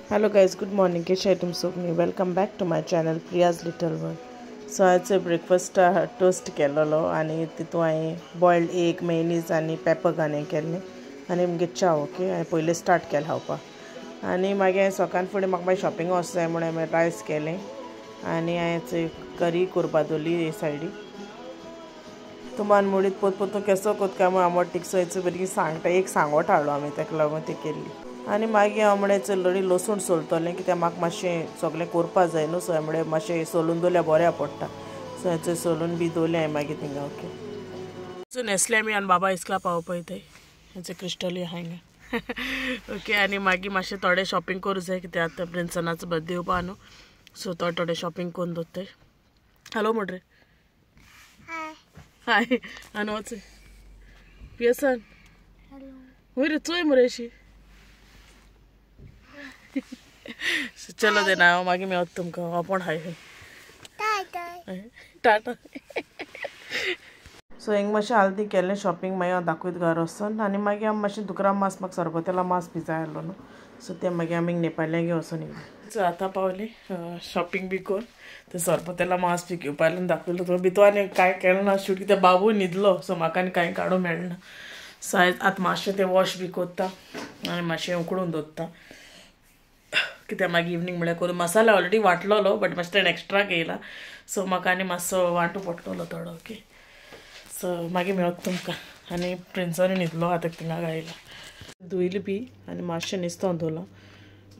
Hello guys, good morning. केशे तुम सगळीं? Welcome back to my channel Priya's little world. So आयचो breakfast toast केलेलो आनी तितून हांवें बॉयल्ड एग, मेयनीज आनी पेपर घालून केल्लें आनी मुगे च्या. ओके, हांवें पयलीं स्टार्ट केलें खावपाक आनी मागीर हांवें सकाळ फुडें म्हाका मागीर शॉपिंग वचूंक जाय म्हणून हांवें रायस केलें आनी हांवें करी करपा दवरली हे सायडी. तुमान मुडीत पोत पोतून केसो कोत काय म्हूण आमट टिकसो हेचो भुरगीं सांगता. एक सांगोट हाडलो आमी, ताका लागून ती केल्ली. आनी मागीर हांव म्हळें चलडी लसूण सोलतलें कित्याक म्हाका मातशें सगळें करपा जाय न्हू. सो हांवें म्हळें मातशें सोलून दवरल्यार बऱ्या पडटा. सो हांवें सोलून बी दवरलें हांवें मागीर थिंगा. ओके, सो नेसले आमी आनी बाबा इस्कला पावपा वयताय. हेंचे क्रिस्टली आहा हिंगा. ओके, आनी मागीर मातशें थोडें शॉपिंग करूं जाय कित्याक आतां प्रिन्सनाचो बर्थडे येवपा न्हू. सो थोडें थोडें शॉपिंग करून दवरताय. हॅलो म्हण रे. हाय. आनी वच पियसन वयर रे, चोय मरे अशी. चलो देना हांव मागीर मेळत तुमकां. आपोण हाय टाटा. सो हिंग मातशें आलती केलें शॉपिंग, मागीर हांव दाखयत घरा वचून. आनी मागीर आमी मातशें दुकरा मास म्हाका सरबतेला मास बी जाय आसलो न्हू. सो तें मागीर आमी नेपाल्यां घेवन वचून येयले. सो आतां पावली शॉपिंग बी करून तें सरबतेला मास बी घेवपा आयलें दाखयलो तो भितर. आनी कांय केलें ना शूट कित्याक बाबू न्हिदलो. सो म्हाका आनी कांय काडूंक मेळना. सो आतां मातशें तें वॉश बी करता आनी मातशें उकडून दवरता कित्याक मागीर इवनींग म्हळ्यार करून. मसाला ऑलरेडी वांटलोलो बट मातशें तेणें एक्स्ट्रा घेयला. सो म्हाका आनी मातसो वांटू पडटलो थोडो. ओके, सो मागीर मेळत तुमकां. आनी प्रिन्सनूय न्हिदलो आतां थिंगा गायला. धुयली बी आनी मातशें निस्तोन दवरलां,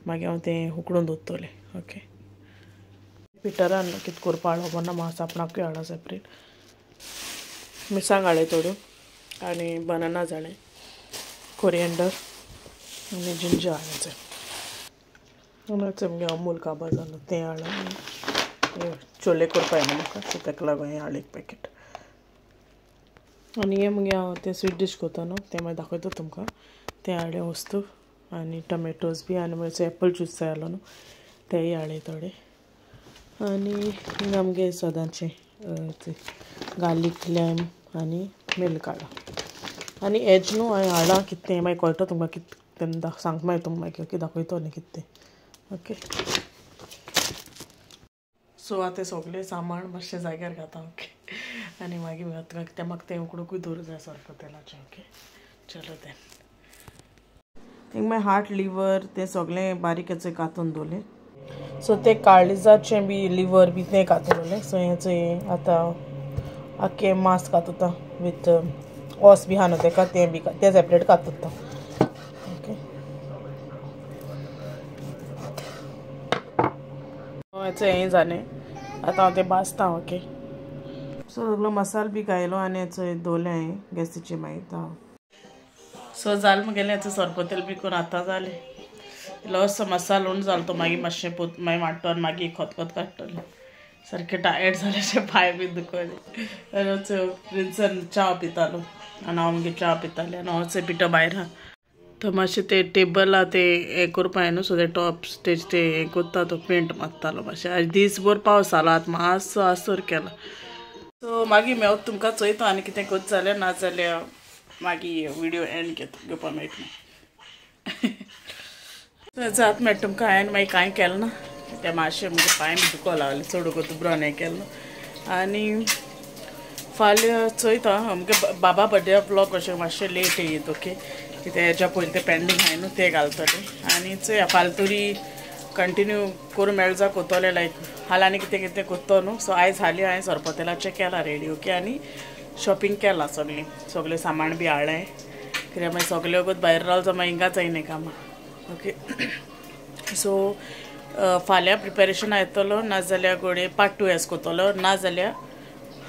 मागीर हांव तें उकडून दवरतलें. ओके, पिटरान कितें करपा हाडलो खबर ना, मास आपणाकूय हाडला सेपरेट. मिरसांग हाडले थोड्यो आनी बनाना जालें, कोरिएंडर आनी जिंजर हाडलें. आमगे अमूल काबार जालो तें हाडलां. चोले करपा येना म्हाका, सो ताका लागून हें हाडलें एक पॅकेट. आनी हें मुगे हांव तें स्वीट डीश करता न्हू तें मागीर दाखयता तुमकां. तें हाडलें वस्तू आनी टमेटोज बी आनी मागीर एप्पल ज्यूस जाय आसलो न्हू तेंय हाडले थोडे. आनी हिंगा आमगे सदांचें गार्लीक लॅम आनी मिल्क हाडलां. आनी एज न्हू हांवें हाडलां कितें तें मागीर कळटा तुमकां कितें तेन्ना सांगता मागीर तुमकां मागीर ओके दाखयतो न्ही कितें तें. ओके, सो आतां सगळें सामान मातशें जाग्यार घाता. ओके, आनी मागीर तें म्हाका तें उकडूकूय दवरूं जाय सारको तेलाचें. ओके, चलो तें हिंग मागीर हार्ट लिवर तें सगळें बारीक हेचें कातून दवरलें. सो तें काळिजाचें बी लिवर बी तें कातून दवरलें. सो हें आतां आख्खें मांस कातता विथ ओस बी आहा न्हू तेका, तें बी तें सेपरेट कातता. ओके, हेचें हें जालें आतां हांव तें भाजता. ओके, सो सगलो मसालो बी घायलो आनी हेचो दवरलें हांवें गॅसीचेर मागीर. सो जालें मुगेलें हेचो सरपतेल बी करून आतां जालें. इल्लोसो मसालो उणो जालो तो मागीर मातशें पोत मागीर वांट्टो आनी मागीर खतखत काडटलें. सारकें टायर्ड जालें अशें पांय बी दुखोले. आनी प्रिन्सन च्या पितालो आनी हांव मागीर च्या पितालें. आनी हांव पिठो भायर आहा तो मातशें ते टेबल आहा तें हें करपा जाय न्हू. सो ते टॉप तेजे तें हें करता तो पेंट मारतालो मातशें. आयज दीसभर पावस जालो आतां मातसो आसर केला. सो मागीर मेळत तुमकां चोयता आनी कितें करता जाल्यार, नाजाल्यार मागीर व्हिडियो एंड घेवपा मेळटलें. जात मेळटा तुमकां. हांवें मागीर कांय केलें ना, तें मातशें म्हजे पांय बी दुखो लागले चड दुबरान हें केलें. आनी फाल्यां चोयता आमगे बाबा बर्थडे व्लॉग अशें मातशें लेट येयत. ओके, कित्याक हेज्या पयलीं तें पेंडींग आहाय न्हू तें घालतलें. आनी चोया फाल्यां तरी कंटिन्यू करूं मेळ जा कोत्तोलें लायक हाल आनी कितें कितें कोत्तो न्हू. सो आयज हालीं हांवें सरपतेलाचें केलां रेडी. ओके, आनी शॉपिंग केलां सगळें सगळें सामान बी हाडलें कित्याक मागीर सगळें वगत भायर रावलो जाल्यार मागीर हिंगा जायना कामां. ओके, सो फाल्यां प्रिपेरेशन येतलो, नाजाल्यार घोडये पार्ट 2 एस कोत्तलो, नाजाल्यार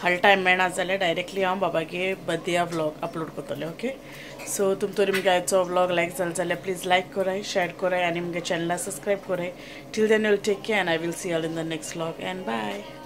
हाल टायम मेळना जाल्यार डायरेक्टली हांव बाबागे बर्थडे व्लॉग अपलोड करतलें. ओके, सो तुम तरी मुगे आयचो व्लॉग लायक जालो जाल्यार प्लीज लायक कराय, शेअर कराय आनी मुगे चॅनला सबस्क्रायब कराय. Till then will take care and I will see all in the next vlog and bye.